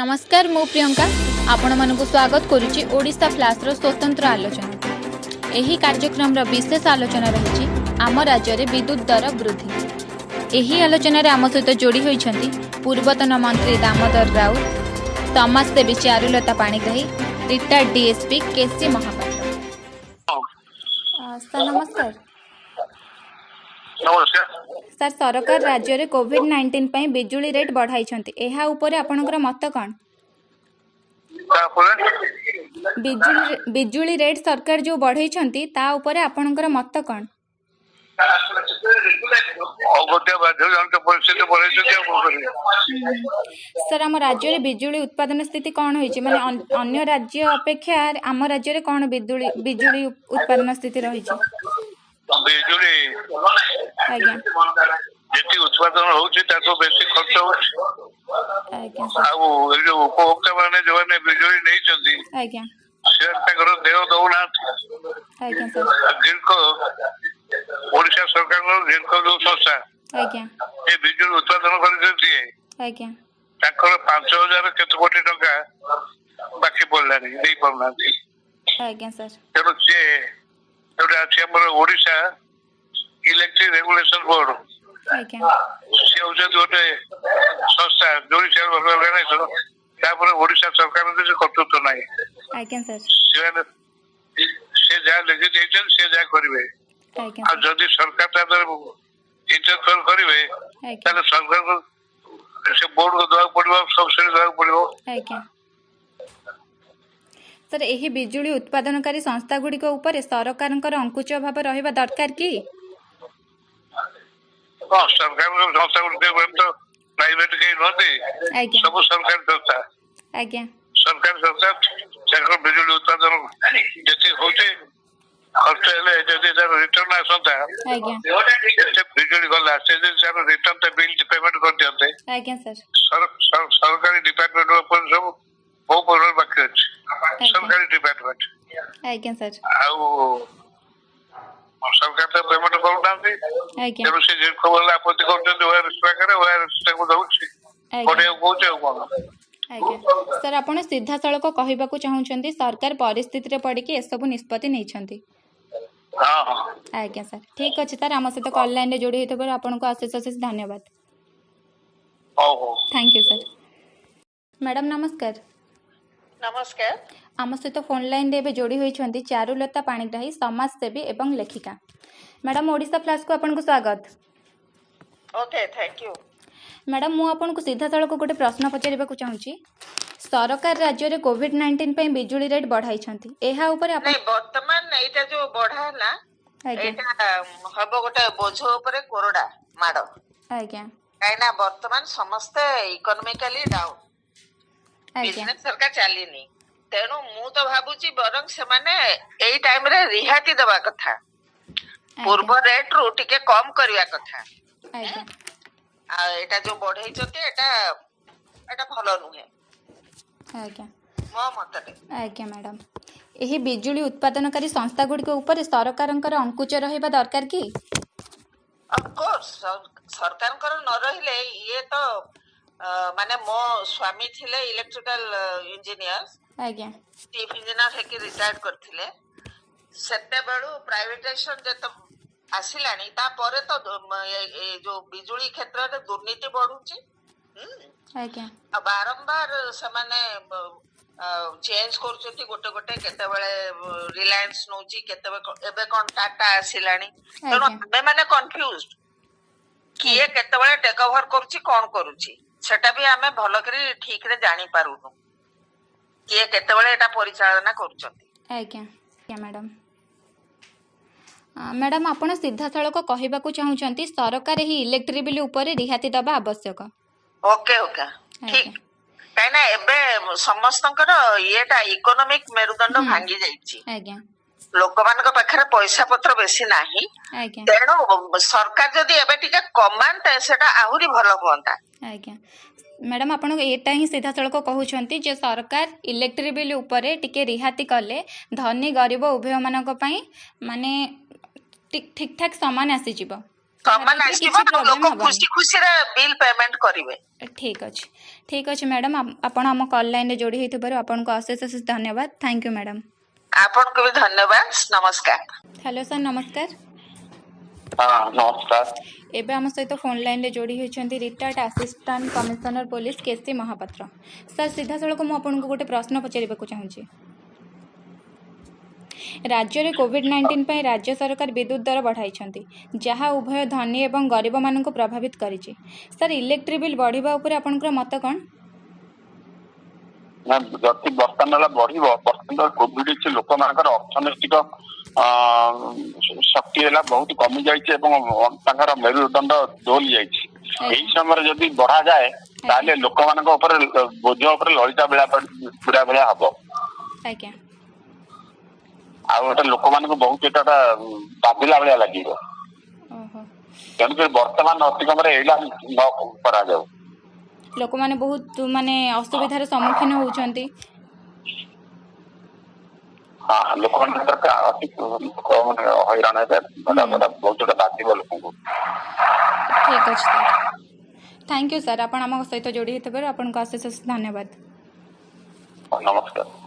ନମସ୍କାର, ମୁଁ ପ୍ରିୟଙ୍କା ଆପଣମାନଙ୍କୁ ସ୍ୱାଗତ କରୁଛି ଓଡ଼ିଶା ଫ୍ଲାସ୍ର ସ୍ୱତନ୍ତ୍ର ଆଲୋଚନାକୁ। ଏହି କାର୍ଯ୍ୟକ୍ରମର ବିଶେଷ ଆଲୋଚନା ରହିଛି ଆମ ରାଜ୍ୟରେ ବିଦ୍ୟୁତ ଦର ବୃଦ୍ଧି। ଏହି ଆଲୋଚନାରେ ଆମ ସହିତ ଯୋଡ଼ି ହୋଇଛନ୍ତି ପୂର୍ବତନ ମନ୍ତ୍ରୀ ଦାମୋଦର ରାଉତ, ସମାଜସେବୀ Charulata Panigrahi, retired DSP KC Mohapatra. Sir, ନମସ୍କାର। ନମସ୍କାର। ସାର୍, ସରକାର ରାଜ୍ୟରେ କୋଭିଡ-19 ପାଇଁ ବିଜୁଳି ରେଟ୍ ବଢ଼ାଇଛନ୍ତି। ଏହା ଉପରେ ଆପଣଙ୍କର ମତ କ'ଣ? ତାପରେ ବିଜୁଳି ରେଟ୍ ସରକାର ଯୋଉ ବଢ଼େଇଛନ୍ତି, ତା ଉପରେ ଆପଣଙ୍କର ମତ କ'ଣ? ଅଗତ୍ୟା ବାଧ୍ୟଜନିତ ପରିସ୍ଥିତି, ବଢେଇଛନ୍ତି, ଆଉ କଣ କରିବେ? ସାର୍, ଆମ ରାଜ୍ୟରେ ବିଜୁଳି ଉତ୍ପାଦନ ସ୍ଥିତି କ'ଣ ହେଇଛି? ମାନେ ଅନ୍ୟ ରାଜ୍ୟ ଅପେକ୍ଷା ଆମ ରାଜ୍ୟରେ କ'ଣ ବିଜୁଳି ଉତ୍ପାଦନ ସ୍ଥିତି ରହିଛି? ବିଜୁଳି ଯେତିକି ଉତ୍ପାଦନ ହଉଛି, ତାଠୁ ବେଶୀ ଖର୍ଚ୍ଚ ହଉଛି। ସାର୍। ଆଉ ଏଇ ଯୋଉ ଉପଭୋକ୍ତା ମାନେ, ଯୋଉମାନେ ବିଜୁଳି ନେଇଛନ୍ତି, ସେମାନେ ତାଙ୍କର ଦେୟ ଦଉନାହାନ୍ତି। ଆଜ୍ଞା ସାର୍ ଗ୍ରୀଡକୋ, ଓଡିଶା ସରକାରଙ୍କର ଗ୍ରୀଡକୋ ଯୋଉ ସଂସ୍ଥା ଏ ବିଜୁଳି ଉତ୍ପାଦନ କରିକି ଦିଏ, ତାଙ୍କର 5,000 କେତେ କୋଟି ଟଙ୍କା ବାକି ପଡିଲାଣି, ଦେଇପାରୁନାହାନ୍ତି। ଆଜ୍ଞା ସାର୍ ତେଣୁ ସିଏ ଯୋଉଟା ଅଛି ଆମର ଓଡିଶା ଇଲେକ୍ଟ୍ରିକ ରେଗୁଲେସନ ବୋର୍ଡ, ସିଏ ହଉଛନ୍ତି ଗୋଟେ ସଂସ୍ଥା ଯୋଉଠି, ତାପରେ ଓଡିଶା ସରକାରଙ୍କ କିଛି କର୍ତ୍ତୃତ୍ୱ ନାହିଁ। ଆଜ୍ଞା ସାର୍ ସେମାନେ ସେ ଯାହା ଲେଖି ଦେଇଛନ୍ତି, ସେ ଯାହା କରିବେ। ଆଉ ଯଦି ସରକାର ତା ଦେହରେ ଇଣ୍ଟରଫିୟର କରିବେ, ତାହେଲେ ସରକାରକୁ ସେ ବୋର୍ଡକୁ ଦେବାକୁ ପଡିବ, ସବସିଡି ଦେବାକୁ ପଡିବ। ଆଜ୍ଞା ସାର୍, ଏହି ବିଜୁଳି ଉତ୍ପାଦନକାରୀ ସଂସ୍ଥାଗୁଡ଼ିକ ଉପରେ ସରକାରଙ୍କର ଅଙ୍କୁଶ ଭାବ ରହିବା ଦରକାର କି? ହଁ, ସରକାରଙ୍କ ସଂସ୍ଥା ଗୁଡ଼ିକ ତ ପ୍ରାଇଭେଟ କେହି ନୁହନ୍ତି। ସବୁ ସରକାରୀ ସଂସ୍ଥା। ସରକାରୀ ସଂସ୍ଥା, ତାଙ୍କର ବିଜୁଳି ଉତ୍ପାଦନ ଯେତିକି ହଉଛି, ଖର୍ଚ୍ଚ ହେଲେ ଯଦି ତାର ରିଟର୍ନ ଆସନ୍ତା, ଏତେ ବିଜୁଳି ଗଲା, ସେ ଯଦି ତାର ରିଟର୍ନ ଟା ବିଲ୍ ପେମେଣ୍ଟ କରିଦିଅନ୍ତେ। ଆଜ୍ଞା ସାର୍ ସରକାରୀ ଡିପାର୍ଟମେଣ୍ଟ ଉପରେ ସବୁ ବହୁ ପରିମାଣ ବାକି ଅଛି, ସରକାରୀ ଡିପାର୍ଟମେଣ୍ଟ। ଆଜ୍ଞା ସାର୍ ଆଉ ସରକାର ତ ପେମେଣ୍ଟ କରୁନାହାନ୍ତି। ତେଣୁ ସେ ଖବର ଆପତ୍ତି କରୁଛନ୍ତି ଓଆରଏସ୍ ପାଖରେ, ଓଆରଏସ୍ ତାକୁ ଦଉଛି, ବଢେଇବାକୁ କହୁଛି, ଆଉ କଣ? ଆଜ୍ଞା ସାର୍, ଆପଣ ସିଧାସଳଖ କହିବାକୁ ଚାହୁଁଛନ୍ତି ସରକାର ପରିସ୍ଥିତିରେ ପଡ଼ିକି ଏସବୁ ନିଷ୍ପତ୍ତି ନେଇଛନ୍ତି। ହଁ। ଆଜ୍ଞା ସାର୍, ଠିକ୍ ଅଛି ସାର୍। ଆମ ସହିତ କଲ୍ ଲାଇନ୍ରେ ଯୋଡ଼ି ହୋଇଥିବାରୁ ଆପଣଙ୍କୁ ଅଶେଷ ଅଶେଷ ଧନ୍ୟବାଦ। ହଉ। Thank you sir. Madam, ନମସ୍କାର। ନମସ୍କାର। ଆମ ସହିତ ଫୋନ୍ ଲାଇନ୍ରେ ଏବେ ଯୋଡ଼ି ହୋଇଛନ୍ତି ଚାରୁଲତା ପାଣିଗ୍ରାହୀ, ସମାଜସେବୀ ଏବଂ ଲେଖିକା। ମ୍ୟାଡ଼ାମ୍, ଓଡ଼ିଶା ଫ୍ଲାସ୍କୁ ଆପଣଙ୍କୁ ସ୍ୱାଗତ। Okay, thank you. Madam, ମୁଁ ଆପଣଙ୍କୁ ସିଧାସଳଖ ଗୋଟେ ପ୍ରଶ୍ନ ପଚାରିବାକୁ ଚାହୁଁଛି। ସରକାର ରାଜ୍ୟରେ କୋଭିଡ-19 ପାଇଁ ବିଜୁଳି ରେଟ୍ ବଢ଼ାଇଛନ୍ତି। ଏହା ଉପରେ ଆପଣ ନାଇଁ, ବର୍ତ୍ତମାନ ଏଇଟା ଯୋଉ ବଢା ହେଲା, ଏଇଟା ହବ ଗୋଟେ ବୋଝ ଉପରେ କୋରଡା ମାଡ। କାହିଁକି ନା ବର୍ତ୍ତମାନ ସମସ୍ତେ ଇକୋନୋମିକାଲି ଡାଉନ, ବିଜନେସ ସରକାର ଚାଲିନି। ତେଣୁ ମୁଁ ତ ଭାବୁଛି ବରଂ ସେମାନେ ଏଇ ଟାଇମରେ ରିହାତି ଦେବା କଥା, ପୂର୍ବ ରେଟ ରୁ ଟିକେ କମ କରିବା କଥା। ଆଉ ଏଇଟା ଯୋଉ ବଢେଇଛନ୍ତି, ଏଇଟା ଭଲ ନୁହେଁ ମୋ ମତରେ। ଆଜ୍ଞା ମ୍ୟାଡ଼ାମ୍, ଏହି ବିଜୁଳି ଉତ୍ପାଦନକାରୀ ସଂସ୍ଥାଗୁଡ଼ିକ ଉପରେ ସରକାରଙ୍କର ଅଙ୍କୁଶ ରହିବା ଦରକାର କି? ଅଫକୋର୍ସ, ସରକାରଙ୍କର ନ ରହିଲେ ଇଏ ତ ମାନେ ମୋ ସ୍ୱାମୀ ଥିଲେ ଇଲେକ୍ଟ୍ରିକାଲ ଇଞ୍ଜିନିୟର, ଚିଫ ଇଞ୍ଜିନିୟର ହେଇକି ରିଟାୟାର୍ଡ କରିଥିଲେ। ସେତେବେଳୁ ପ୍ରାଇଭେଟାଇଜେସନ ଯେତେ ଆସିଲାଣି, ତାପରେ ତ ଏ ଯୋଉ ବିଜୁଳି କ୍ଷେତ୍ରରେ ଦୁର୍ନୀତି ବଢୁଛି। ଆଉ ବାରମ୍ବାର ସେମାନେ ଚେଞ୍ଜ କରୁଛନ୍ତି ଗୋଟେ ଗୋଟେ, କେତେବେଳେ ରିଲାଏନ୍ସ ନଉଛି, କେତେବେଳେ ଏବେ କଣ ଟାଟା ଆସିଲାଣି। ତେଣୁ ଆମେ ମାନେ କନଫ୍ୟୁଜ, କିଏ କେତେବେଳେ ଟେକ୍ ଓଭର କରୁଛି, କଣ କରୁଛି, ସେଟା ବି ଆମେ ଭଲ କରି ଠିକରେ ଜାଣି ପାରୁନୁ, କିଏ କେତେବେଳେ ଏଟା ପରିଚାଳନା କରୁଛନ୍ତି। ଆଜ୍ଞା ମ୍ୟାଡ଼ାମ୍। ମ୍ୟାଡ଼ାମ୍, ଆପଣ ସିଧାସଳଖ କହିବାକୁ ଚାହୁଁଛନ୍ତି ସରକାର ଏହି ଇଲେକ୍ଟ୍ରିକ୍ ବିଲ୍ ଉପରେ ରିହାତି ଦେବା ଆବଶ୍ୟକ। ଓକେ, ଠିକ। କାହିଁକି ନା ଏବେ ସମସ୍ତଙ୍କର ଇଏଟା ଇକୋନୋମିକ ମେରୁଦଣ୍ଡ ଭାଙ୍ଗି ଯାଇଛି। ଲୋକମାନଙ୍କ ପାଖରେ ପଇସା ପତ୍ର ବେଶୀ ନାହିଁ। ତେଣୁ ସରକାର ଯଦି ଏବେ ଟିକେ କମାନ୍ତେ, ସେଟା ଆହୁରି ଭଲ ହୁଅନ୍ତା। ଆଜ୍ଞା ମ୍ୟାଡ଼ାମ୍, ଆପଣ ଏଇଟା ହିଁ ସିଧାସଳଖ କହୁଛନ୍ତି ଯେ ସରକାର ଇଲେକ୍ଟ୍ରିକ୍ ବିଲ୍ ଉପରେ ଟିକେ ରିହାତି କଲେ ଧନୀ ଗରିବ ଉଭୟମାନଙ୍କ ପାଇଁ ମାନେ ଠିକ୍ ଠାକ୍ ସମାନ ଆସିଯିବ। ସମାନ ଆସିବ, ଲୋକ ଖୁସି ଖୁସିରେ ବିଲ୍ ପେମେଣ୍ଟ କରିବେ। ଠିକ୍ ଅଛି, ଠିକ୍ ଅଛି ମ୍ୟାଡ଼ାମ୍, ଆପଣ ଆମ କଲ୍ ଲାଇନ୍ରେ ଯୋଡ଼ି ହୋଇଥିବାରୁ ଆପଣଙ୍କୁ ଅଶେଷ ଅଶେଷ ଧନ୍ୟବାଦ। Thank you madam. ଆପଣଙ୍କୁ ବି ଧନ୍ୟବାଦ, ନମସ୍କାର। ହ୍ୟାଲୋ ସାର୍, ନମସ୍କାର। ନମସ୍କାର। ଏବେ ଆମ ସହିତ ଫୋନ୍ ଲାଇନ୍ରେ ଯୋଡ଼ି ହୋଇଛନ୍ତି retired assistant commissioner police K C Mohapatra. Sir, ସିଧାସଳଖ ମୁଁ ଆପଣଙ୍କୁ ଗୋଟେ ପ୍ରଶ୍ନ ପଚାରିବାକୁ ଚାହୁଁଛି। ରାଜ୍ୟରେ କୋଭିଡ୍-19 ପାଇଁ ରାଜ୍ୟ ସରକାର ବିଦ୍ୟୁତ୍ ଦର ବଢ଼ାଇଛନ୍ତି, ଯାହା ଉଭୟ ଧନୀ ଏବଂ ଗରିବମାନଙ୍କୁ ପ୍ରଭାବିତ କରିଛି। ସାର୍, ଇଲେକ୍ଟ୍ରିକ୍ ବିଲ୍ ବଢ଼ିବା ଉପରେ ଆପଣଙ୍କର ମତ କ'ଣ? ନା, ଯଦି ବର୍ତ୍ତମାନ ହେଲା ବଢିବ, ବର୍ତ୍ତମାନ କୋଭିଡ ଅଛି, ଲୋକମାନଙ୍କର ଅର୍ଥନୈତିକ ଶକ୍ତି ହେଲା ବହୁତ କମି ଯାଇଛି ଏବଂ ତାଙ୍କର ମେରୁଦଣ୍ଡ ଦୋହଲି ଯାଇଛି। ଏହି ସମୟରେ ଯଦି ବଢାଯାଏ, ତାହେଲେ ଲୋକମାନଙ୍କ ଉପରେ ବୋଝ ଉପରେ ଲଳିତା ବିଡ଼ା ଭଳିଆ ହବ। ଆଉ ଏଟା ଲୋକମାନଙ୍କୁ ବହୁତ ଏଟା ବାଧିଲା ଭଳିଆ ଲାଗିବ। ତେଣୁକରି ବର୍ତ୍ତମାନ ଅତି କମରେ ଏଇଟା ନ କରାଯାଉ। ଲୋକମାନେ ବହୁତ ମାନେ ଅସୁବିଧାର ସମ୍ମୁଖୀନ ହଉଛନ୍ତି। ହଁ, ଲୋକମାନେ ଅତି ହଇରାଣ ହେବେ, ବହୁତ ବାଧିବ ଲୋକଙ୍କୁ। ଠିକ୍ ଅଛି ସାର୍, thank you sir. ଆପଣ ଆମ ସହିତ ଯୋଡ଼ି ହେଇଥିବାରୁ ଆପଣଙ୍କୁ ଅଶେଷ ଅଶେଷ ଧନ୍ୟବାଦ। ନମସ୍କାର।